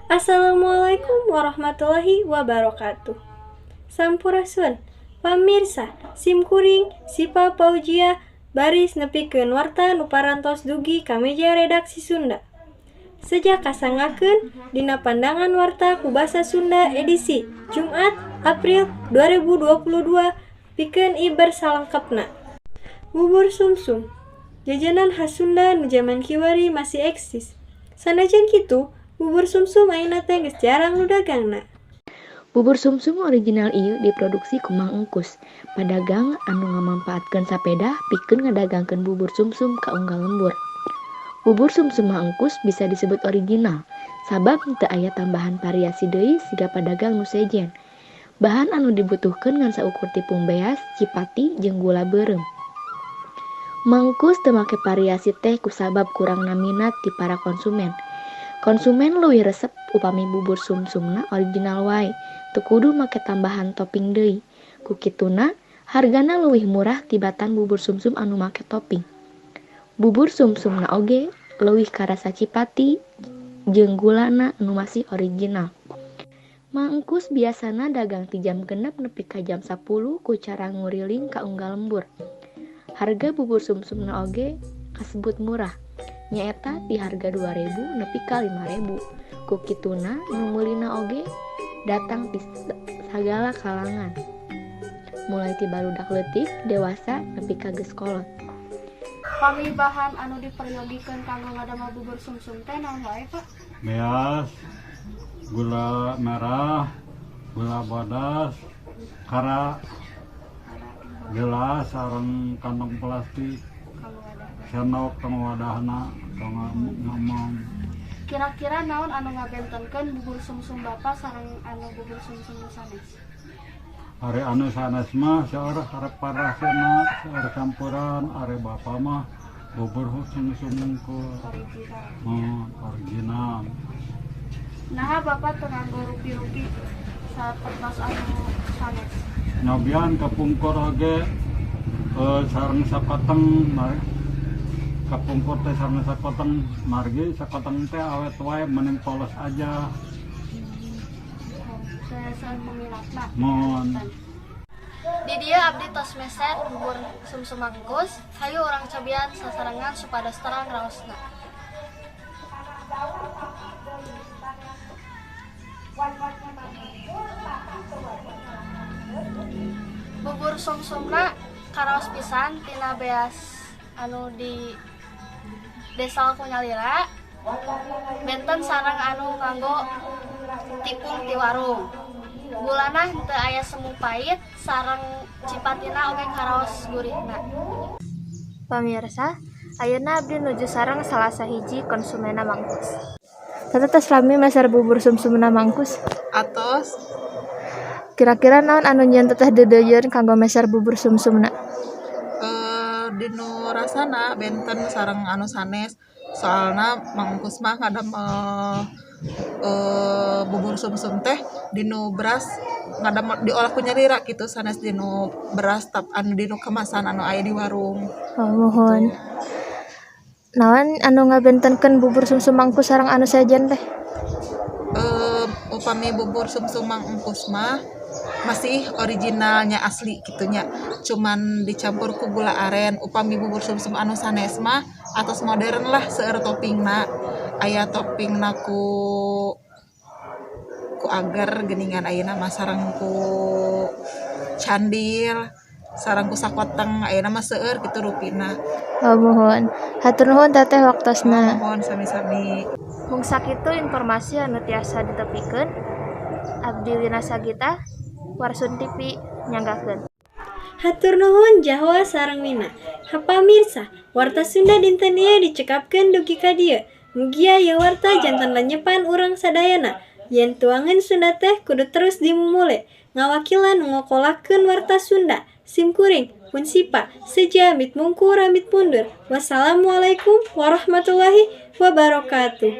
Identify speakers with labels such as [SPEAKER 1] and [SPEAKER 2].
[SPEAKER 1] Assalamualaikum warahmatullahi wabarakatuh. Sampurasun, pamirsa, sim kuring Sipa Paujia baris nepikeun warta nu parantos dugi ka meja redaksi Sunda. Seja kasanggakeun dina pandangan warta ku basa Sunda edisi Jumat, April 2022 pikeun iber salengkepna. Bubur sumsum, jajanan khas Sunda nu jaman kiwari masih eksis. Sanajan kitu, bubur sumsum ayeuna teh geus jarang nu dagangna.
[SPEAKER 2] Bubur sumsum original ieu diproduksi ku Mang Engkus, padagang anu ngamampaatkeun sapeda pikeun ngadagangkeun bubur sumsum ka unggal lembur. Bubur sumsum Mang Engkus bisa disebut original, sabab teu aya tambahan variasi deui siga padagang nu sejen. Bahan anu dibutuhkeun ngan saukur tipung beas, cipati, jeung gula beureum. Mang Engkus teu make variasi teh kusabab kurangna minat ti para konsumen. Konsumen leuwih resep upami bubur sumsumna original wae, teu kudu make tambahan topping deui. Ku kituna, hargana leuwih murah tibatan bubur sumsum anu make topping. Bubur sumsumna oge leuwih karasa cipati jeung gulana nu masih original. Mang Engkus biasana dagang ti jam 6 nepi ka jam 10 ku cara nguriling ka unggal lembur. Harga bubur sumsumna oge kasebut murah, nyaeta ti harga 2.000 nepi ka 5.000. Ku kituna nu meulina oge datang ti sagala kalangan, mulai ti barudak leutik, dewasa nepi ka geus kolot.
[SPEAKER 3] Pami bahan anu diperyogikeun kanggo ngadamel bubur sumsum teh naon wae, Pak?
[SPEAKER 4] Beas, gula merah, gula bodas, kara, gelas sareng kantong plastik, sendok tong wadahna, tong ngomong.
[SPEAKER 3] Kira-kira naon anu ngabentenkeun bubur sumsum Bapak sareng anu bubur sumsum nu sanes?
[SPEAKER 4] Ari anu sanes mah seueur karep parasena, seueur campuran, ari Bapak mah bubur sumsum ku
[SPEAKER 3] original.
[SPEAKER 4] Oh, original.
[SPEAKER 3] Naha Bapak teu nganggo rupi-rupi sapertos anu sanes?
[SPEAKER 4] Nyobian kapungkur oge sareng sakoteng, kapungkur teh sareng sakoteng, margi sakoteng teh awet wae mending polos aja.
[SPEAKER 3] Saya peminatna.
[SPEAKER 4] Mohon.
[SPEAKER 3] Di dieu abdi tos meser bubur sumsum Mang Engkus, hayu urang cobian sasarengan supados terang raosna. Bubur sumsumna karaos pisan tina beas anu di desal ku nyalira, benten sareng anu nganggo tipung ti warung. Gulana henteu aya semu pahit sareng cipatina oge karaos gurihna.
[SPEAKER 5] Pamirsa, ayeuna abdi nuju sareng salah sahiji konsumenna Mang Engkus. Teteh tos lami meser bubur sumsumna Mang Engkus?
[SPEAKER 6] Atos.
[SPEAKER 5] Kira-kira naon anu nyieun teteh deudeuyeun kanggo meser bubur sumsumna?
[SPEAKER 6] Dinu rasana benten sareng anu sanes, soalna Mang Engkus mah ngadamel bubur sumsum teh dinu beras ngadamel diolah ku nyalira kitu, sanes dinu beras tap anu dinu kemasan anu aya di warung.
[SPEAKER 5] Oh, muhun. Naon anu ngabentenkeun bubur sumsum Mang Engkus sareng anu sejen teh?
[SPEAKER 6] Upami bubur sumsum Mang Engkus mah masih originalnya asli gitunya, cuman dicampur ku gula aren. Upami bubur sumsum anu sanes mah atos modern lah, seueur toppingna, aya toppingna ku agar geuningan ayeuna mah, sareng ku candil, sareng ku sakoteng, ayeuna mah seueur kitu rupina.
[SPEAKER 5] Oh, muhun. Hatur nuhun teteh waktosna.
[SPEAKER 6] Oh, muhun sami-sami.
[SPEAKER 5] Mung sakitu informasi anu tiasa ditepikeun. Abdi Wina Sagita, Warsun TV nyanggakeun.
[SPEAKER 1] Hatur nuhun Jahwa sareng Wina. Pamirsa, warta Sunda dinten ieu dicekapkeun dugi ka dieu. Mugia ieu warta janten lenyepan urang sadayana. Yen tuangan Sunda teh kudu terus dimumule. Ngawakilan nu ngokolakeun warta Sunda. Sim kuring pun sipa seja amit mungkur amit mundur. Wassalamualaikum warahmatullahi wabarakatuh.